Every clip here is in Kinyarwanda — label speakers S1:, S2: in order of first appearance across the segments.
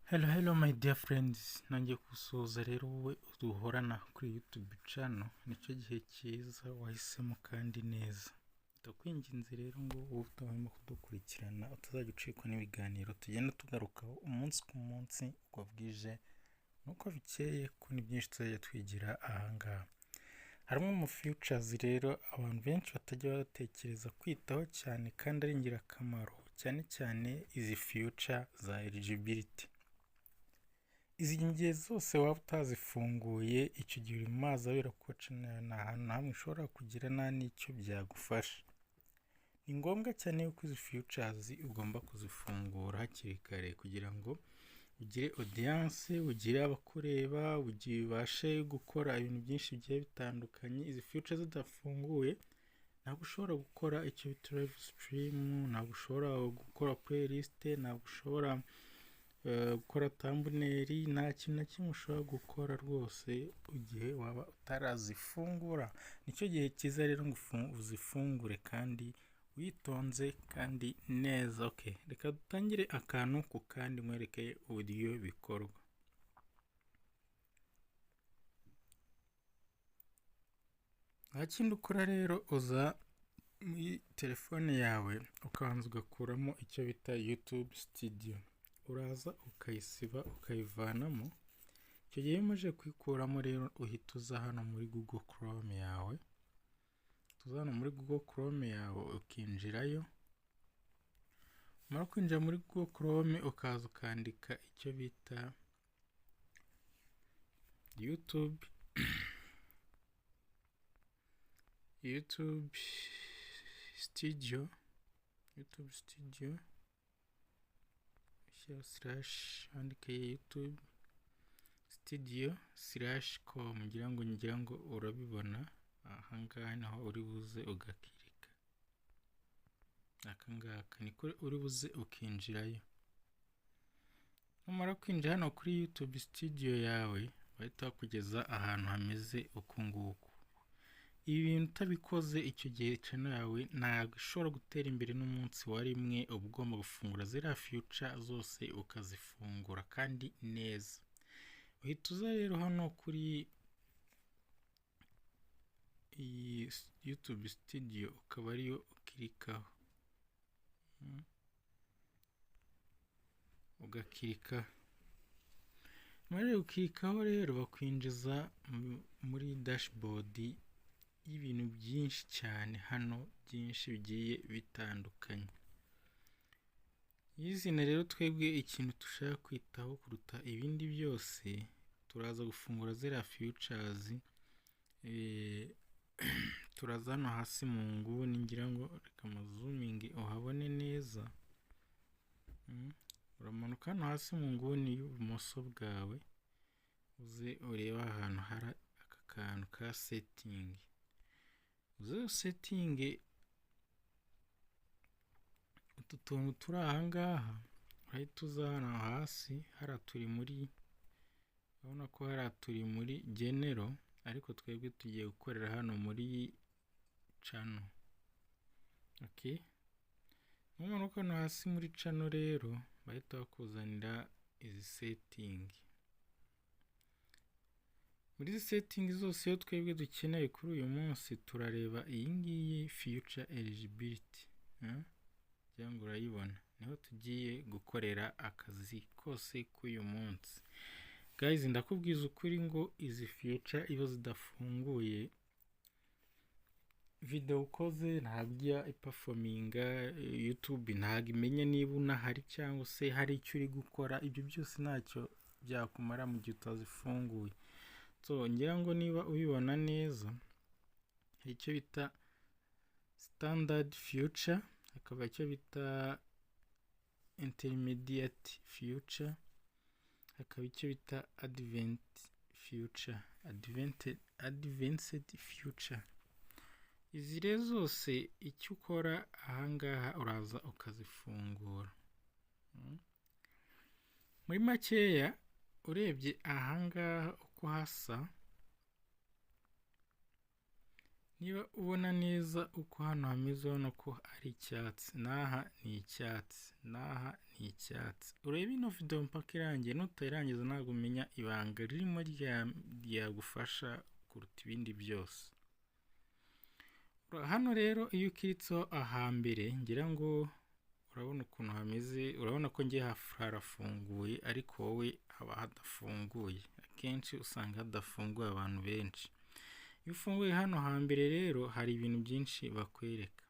S1: Hello, hello, my dear friends! Nongeye kugusuhuza rero wowe duhorana kuri YouTube channel. Nicyo gihe cyiza wahisemo kandi neza. Ndakwinginze rero ngo wowe utahwema kudukurikirana, utazajya ucikwa n'ibiganiro tugenda tugarukaho umunsi ku munsi, uko bwije nuko bikeye, ko ni byinshi tuzajya twigira ahangaha. Harimo mu features rero abantu benshi batajya batekereza kwitaho cyane kandi ari ingirakamaro, cyane cyane izi feature za eligibility. Izi ngihe zose waba utazifunguye, icyo gihe uri mu mazi abira, kuko channel nta hantu na hamwe ushobora kugira, nta n'icyo byagufasha. Ni ngombwa cyane yuko izi features ugomba kuzifungura hakiri kare kugira ngo ugire audience, ugire abakureba, ubashe gukora ibintu byinshi bigiye bitandukanye. Izi features zidafunguye, ntabwo ushobora gukora icyo bita live stream, ntabwo ushobora gukora playlist, ntabwo ushobora gukora thumbnail, nta kintu na kimwe ushobora gukora rwose igihe waba utarazifungura. Nicyo gihe cyiza rero ngo uzifungure kandi witonze kandi neza. Okay, reka dutangire akantu ku kandi nkwereke uburyo bikorwa. Nta kindi ukora rero, uza muri telefone yawe ukabanza ugakuramo icyo bita YouTube Studio. Uraza ukayisiba, ukayivanamo. Icyo gihe iyo umaze kuyikuramo rero, uhita uza hano muri Google Chrome yawe, uza hano muri Google Chrome yawe ukinjirayo. Umara kwinjira muri Google Chrome, ukaza ukandika icyo bita YouTube Studio, YouTube Studio, ushyiraho slash, wandike YouTube Studio/com. Ngira ngo urabibona ahangaha niho uri buze ugakirika. Aka ngaka niko uri buze ukinjirayo. Numara kwinjira hano kuri YouTube Studio yawe, bahita bakugeza ahantu hameze uku nguku. Ibi bintu utabikoze, icyo gihe channel yawe ntabwo ishobora gutera imbere n'umunsi wa rimwe. Uba ugomba gufungura ziriya feature zose, ukazifungura kandi neza. Uhita uza rero hano kuri iyi YouTube Studio, ukaba ariyo ukirikaho, ugakirika. Nyuma yo gukirikaho rero, bakwinjiza muri dashboard y'ibintu byinshi cyane hano, byinshi bigiye bitandukanye. Y'izina rero, twebwe ikintu dushaka kwitaho kuruta ibindi byose, turaza gufungura ziriya features. Turaza hano hasi mu nguni, ngira ngo reka amazoominge uhabone neza. Uramanuka hano hasi mu nguni y'ibumoso bwawe, uze urebe ahantu hari aka kantu ka setting, uze usettinge utu tuntu turi aha ngaha. Urahita uza hano hasi, hariya turi muri, urabona ko hariya turi muri general, ariko twebwe tugiye gukorera hano muri channel. Okay, numanuka hano hasi muri channel rero, bahita bakuzanira izi setting. Muri izi setting zose, iyo twebwe dukeneye kuri uyu munsi, turareba iyi ngiyi, feature eligibility, kugira ngo urayibona, niho tugiye gukorera akazi kose k'uyu munsi. Guys, ndakubwiza ukuri ngo izi feature iyo zidafunguye, video ukoze ntabwo ijya iperforminga. YouTube ntabwo imenya niba unahari cyangwa se hari icyo uri gukora. Ibyo byose ntacyo byakumara mu gihe utazifunguye. So ngira ngo niba ubibona neza, hari icyo bita standard feature, hakaba icyo bita intermediate feature, hakaba icyo bita advanced feature. Izi rero zose, icyo ukora ahangaha, uraza ukazifungura. Muri makeya, urebye ahangaha uko hasa, Niba ubona neza uko hano hameze, urabona ko ari icyatsi, n'aha ni icyatsi, n'aha ni icyatsi. Urebe ino video mpaka irangiye, nutayirangiza ntabwo umenya ibanga ririmo ryagufasha kuruta ibindi byose. Hano rero iyo ukiritseho ahambere, ngira ngo urabona ukuntu hameze, urabona ko ngiye harafunguye, ariko wowe haba hadafunguye. Akenshi usanga hadafunguye abantu benshi. Iyo ufunguye hano hambere rero, hari ibintu byinshi bakwereka.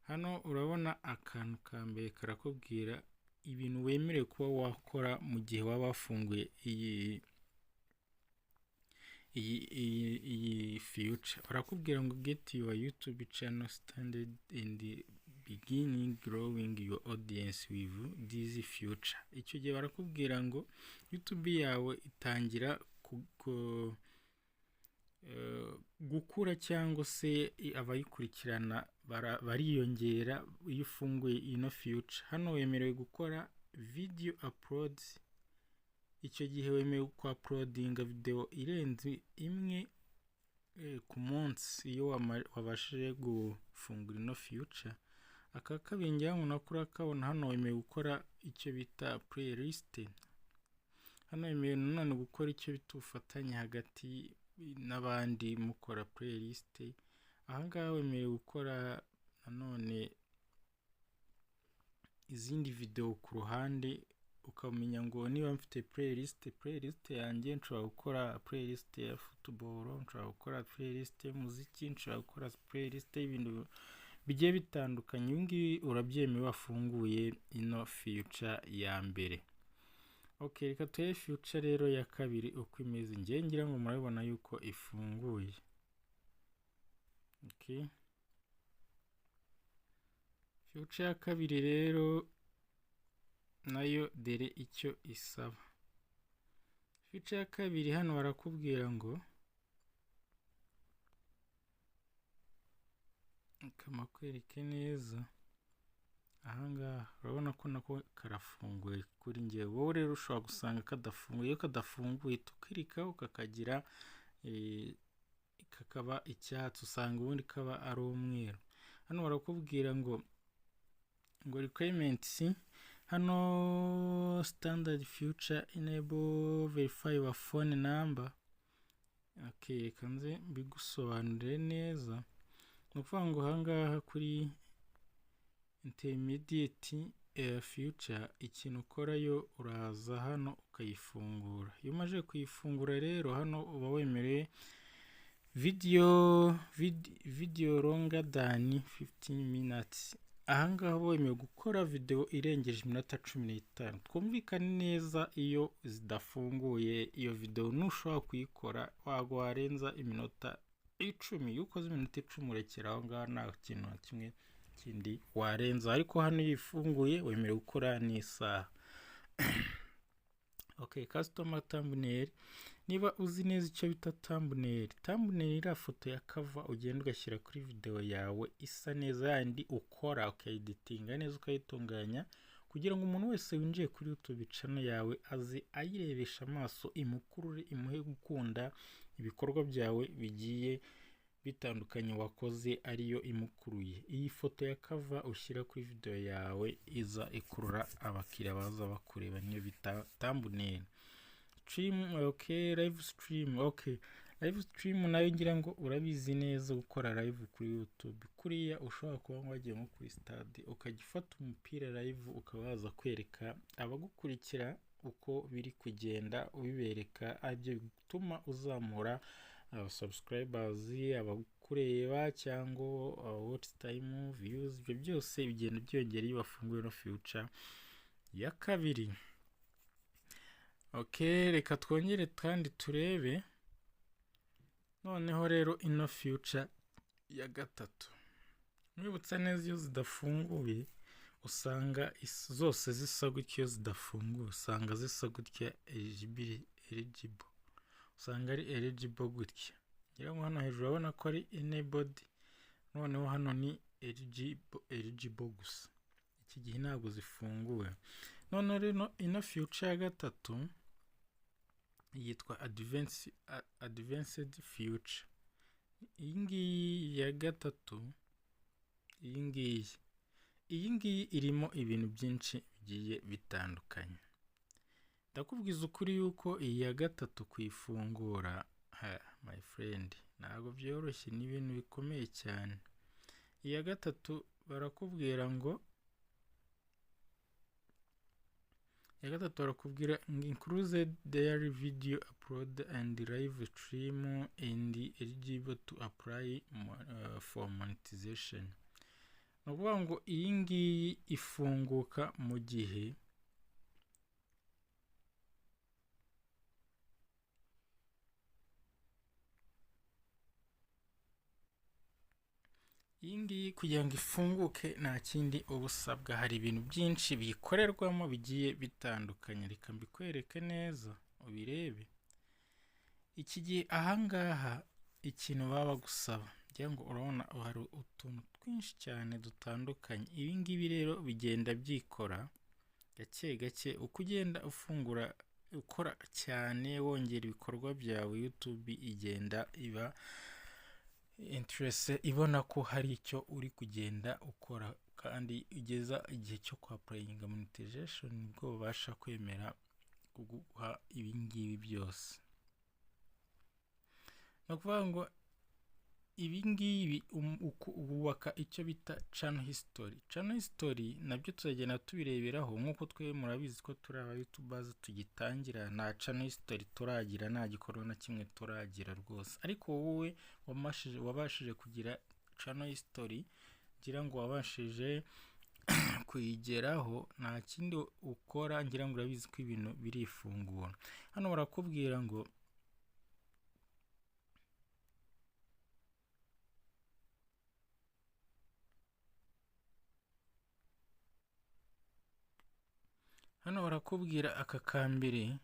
S1: Hano urabona akantu ka mbere karakubwira ibintu wemerewe kuba wakora mu gihe waba wafunguye iyi feature. Barakubwira ngo "Get your YouTube channel started and begin growing your audience with this feature." Icyo gihe barakubwira ngo YouTube yawe itangira gukura cyangwa se abayikurikirana bariyongera iyo ufunguye ino feature. Hano wemerewe gukora video uploads. Icyo gihe wemerewe kwa uploadinga video irenze imwe ku munsi iyo wabashije gufungura ino feature. Aka kabiri ngira ngo nako urakabona. Hano wemerewe gukora icyo bita playlist. Hano wemerewe nanone gukora icyo bita ubufatanye hagati n'abandi mukora playlist. Ahangaha wemerewe gukora nanone izindi video ku ruhande, ukamenya ngo niba mfite playlist yanjye, nshobora gukora playlist ya football, nshobora gukora playlist y'umuziki, nshobora gukora playlist y'ibintu bigiye bitandukanye. Ibi ngibi urabyemewe wafunguye ino feature ya mbere. Ok, reka turebe feature rero ya kabiri uko imeze. Ngewe ngira ngo murabibona yuko ifunguye. Ok, feature ya kabiri rero nayo dore icyo isaba. Feature ya kabiri, hano barakubwira ngo, reka makwereke neza. Ahangaha urabona ko nako karafunguye kuri ngewe. Wowe rero ushobora gusanga kadafunguye. Iyo kadafunguye tukirikaho kakagira kakaba icyatsi, usanga ubundi kaba ari umweru. Hano barakubwira ngo requirements. Hano standard feature, enable verify your phone number. Ok, reka nze mbigusobanurire neza. Ni ukuvuga ngo ahangaha kuri intermediate feature, ikintu ukorayo uraza hano ukayifungura. Iyo umaze kuyifungura rero, hano uba wemerewe video longer than 15 minutes. Ahangaha uba wemerewe gukora video irengeje iminota 15. Twumvikane neza, iyo zidafunguye, iyo video ntushobora kuyikora, wagwa warenza iminota 10. Iyo ukoze iminota 10 urekera aho ngaho, nta kintu na kimwe kindi warenza. Ariko hano iyo ifunguye wemerewe gukora n'isaha. Ok, custom thumbnail. Niba uzi neza icyo bita thumbnail, thumbnail iriya foto ya cover ugenda ugashyira kuri video yawe isa neza, yandi ukora ukayeditinga neza, ukayitunganya kugira ngo umuntu wese winjiye kuri YouTube channel yawe aze ayirebesha amaso, imukurure, imuhe gukunda ibikorwa byawe bigiye bitandukanye wakoze, ariyo imukuruye. Iyi foto ya cover ushyira kuri video yawe iza ikurura abakiriya baza bakureba, niyo bita thumbnail. Stream, okay, live stream. Okay, live stream nayo ngira ngo urabizi neza, gukora live kuri YouTube. Kuriya ushobora kuba wagiye nko kuri stade, ukajya ufata umupira live, ukaba waza kwereka abagukurikira uko biri kugenda, ubibereka, aribyo bituma uzamura subscribers, abakureba, cyangwa watch time, views. Ibyo byose bigenda byongera iyo wafunguye no feature ya kabiri. Ok, reka twongere kandi turebe noneho rero ino feature ya gatatu. Mwibutsa neza, iyo zidafunguye usanga zose zisa gutya. Iyo zidafunguye usanga zisa gutya, eligible, usanga ari eligible gutya. Ngira ngo hano hejuru urabona ko ari enabled, noneho hano ni eligible gusa. Iki gihe ntabwo zifunguwe. Noneho rero ino feature ya gatatu yitwa advanced feature. Iyi ngiyi ya gatatu, iyi ngiyi irimo ibintu byinshi bigiye bitandukanye. Ndakubwiza ukuri yuko iyi ya gatatu kuyifungura, my friend, ntabwo byoroshye, ni ibintu bikomeye cyane. Iya gatatu barakubwira ngo, iya gatatu barakubwira ngo include daily video upload and live stream and eligible to apply for monetization. Ni ukuvuga ngo iyi ngiyi ifunguka mu gihe, iyi ngiyi kugira ngo ifunguke nta kindi uba usabwa, hari ibintu byinshi biyikorerwamo bigiye bitandukanye. Reka mbikwereke neza ubirebe. Iki gihe ahangaha ikintu baba bagusaba, ngira ngo urabona hari utuntu twinshi cyane dutandukanye. Ibi ngibi rero bigenda byikora gake gake uko ugenda ufungura, ukora cyane, wongera ibikorwa byawe, YouTube igenda iba interested, ibona ko hari icyo uri kugenda ukora, kandi ugeza igihe cyo kwa applyinga monetization nibwo babasha kwemera kuguha ibi ngibi byose. Ni ukuvuga ngo ibi ngibi wubaka icyo bita channel history. Channel history nabyo tuzagenda tubireberaho, nk'uko twe murabizi ko turi aba youtubers tugitangira, nta channel history turagira, nta gikorwa na kimwe turagira rwose. Ariko wowe wabashije kugira channel history, ngira ngo wabashije kuyigeraho, nta kindi ukora, ngira ngo urabizi ko ibintu birifungura. Hano barakubwira ngo hano barakubwira aka kambere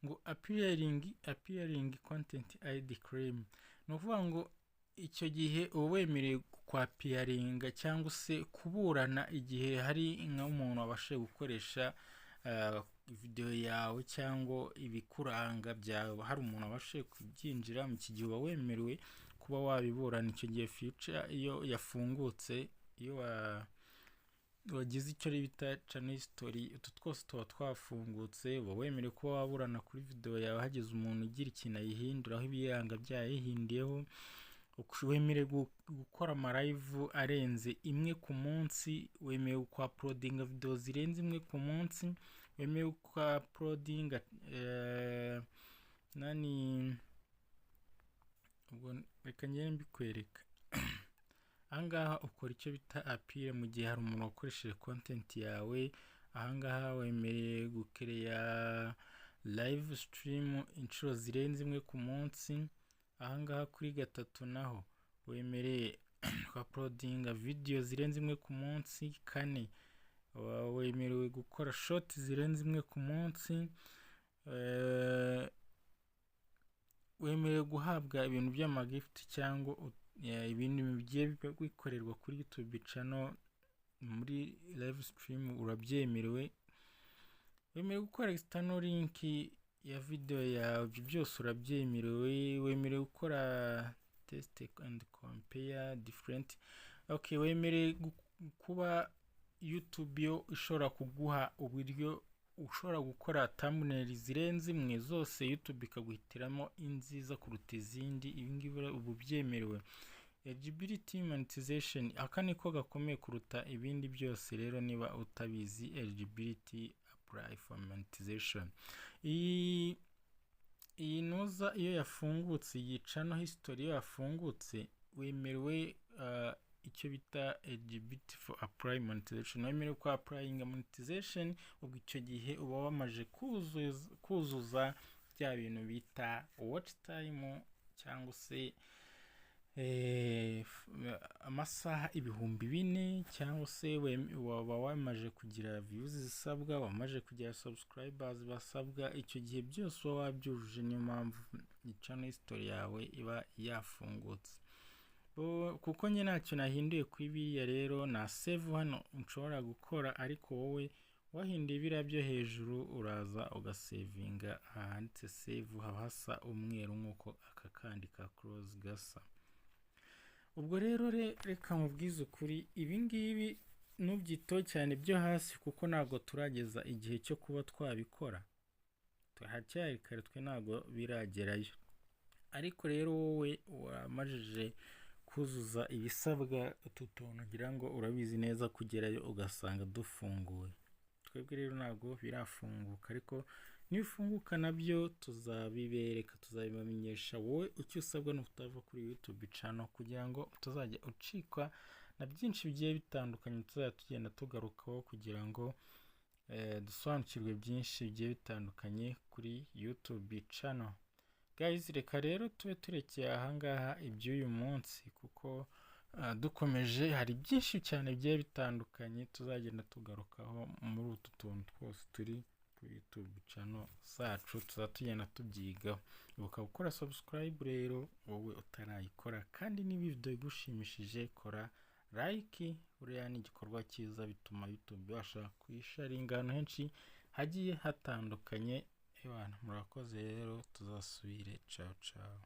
S1: ngo appealing content ID claim. Ni ukuvuga ngo icyo gihe uba wemerewe kwa appealinga cyangwa se kuburana igihe hari nk'umuntu wabashije gukoresha videwo yawe cyangwa ibikuranga byawe, hari umuntu wabashije kubyinjira mu iki gihe, uba wemerewe kuba wabiburana. Icyo gihe feature iyo yafungutse, iyo wagize icyo bita channel history, utu twose tuba twafungutse, uba wemerewe kuba waburana kuri videwo yawe hagize umuntu ugira ikintu ayihinduraho, ibiranga byayihinduyeho. Wemerewe gukora ama live arenze imwe ku munsi, wemerewe kwa uploadinga videwo zirenze imwe ku munsi, wemerewe kwa uploadinga nani. Ubwo reka ngende mbikwereka. Ahangaha ukora icyo bita appeal mu gihe hari umuntu wakoresheje content yawe. Ahangaha wemerewe gukereya live stream inshuro zirenze imwe ku munsi. Ahangaha kuri gatatu naho wemereye uploadinga video zirenze imwe ku munsi. Kane, wemerewe gukora short zirenze imwe ku munsi. Wemerewe guhabwa ibintu by'ama gift cyangwa ibintu bigiye bikorerwa kuri YouTube channel muri live stream, urabyemerewe. Wemerewe gukora external link ya video yawe, ibyo byose urabyemerewe. Wemerewe gukora test and compare different, okay. Wemerewe kuba YouTube yo ishobora kuguha uburyo ushobora gukora thumbnail zirenze imwe, zose YouTube ikaguhitiramo inziza kuruta izindi. Ibi ngibi ubu byemerewe. Eligibility monetization, aka niko gakomeye kuruta ibindi byose. Rero niba utabizi, eligibility apply for monetization, iyi nuza iyo yafungutse, iyi channel history iyo yafungutse, wemerewe icyo bita eligibility for apply monetization, wemerewe ku applying monetization. Ubwo icyo gihe uba wamaze kuzuza bya bintu bita watch time cyangwa se amasaha 4000, cyangwa se waba wamaze kugira views zisabwa, wamaze kugira subscribers basabwa. Icyo gihe byose uba wabyujuje, niyo mpamvu channel history yawe iba yafungutse. Kuko njye ntacyo nahinduye kuri biriya, rero na save hano nshobora gukora, ariko wowe Wahinduye biriya byo hejuru, uraza ugasavinga ahanditse save, haba hasa umweru nk'uko aka kandi ka close gasa. Ubwo rero reka mubwize ukuri, ibi ngibi ntubyiteho cyane byo hasi, kuko ntabwo turageza igihe cyo kuba twabikora, haracyari kare, twe ntabwo biragerayo. Ariko rero wowe wamajije kuzuza ibisabwa, utu tuntu ngira ngo urabizi neza, kugerayo ugasanga dufunguye. Twebwe rero ntabwo birafunguka, ariko nibifunguka nabyo tuzabibereka, tuzabibamenyesha. Wowe icyo usabwa ni ukutava kuri YouTube channel, kugira ngo utazajya ucikwa na byinshi bigiye bitandukanye tuzajya tugenda tugarukaho, kugira ngo dusobanukirwe byinshi bigiye bitandukanye kuri YouTube channel. Guys, reka rero tube turekeye ahangaha iby'uyu munsi, kuko dukomeje hari byinshi cyane bigiye bitandukanye tuzagenda tugarukaho muri utu tuntu twose turi kuri YouTube channel zacu, tuzaba tugenda tubyigaho. Ibuka gukora subscribe rero wowe utarayikora, kandi niba video igushimishije kora like, buriya ni igikorwa cyiza, bituma YouTube ibasha kuyisharinga ahantu henshi hagiye hatandukanye. Ebana, murakoze rero, tuzasubire. Ciao ciao.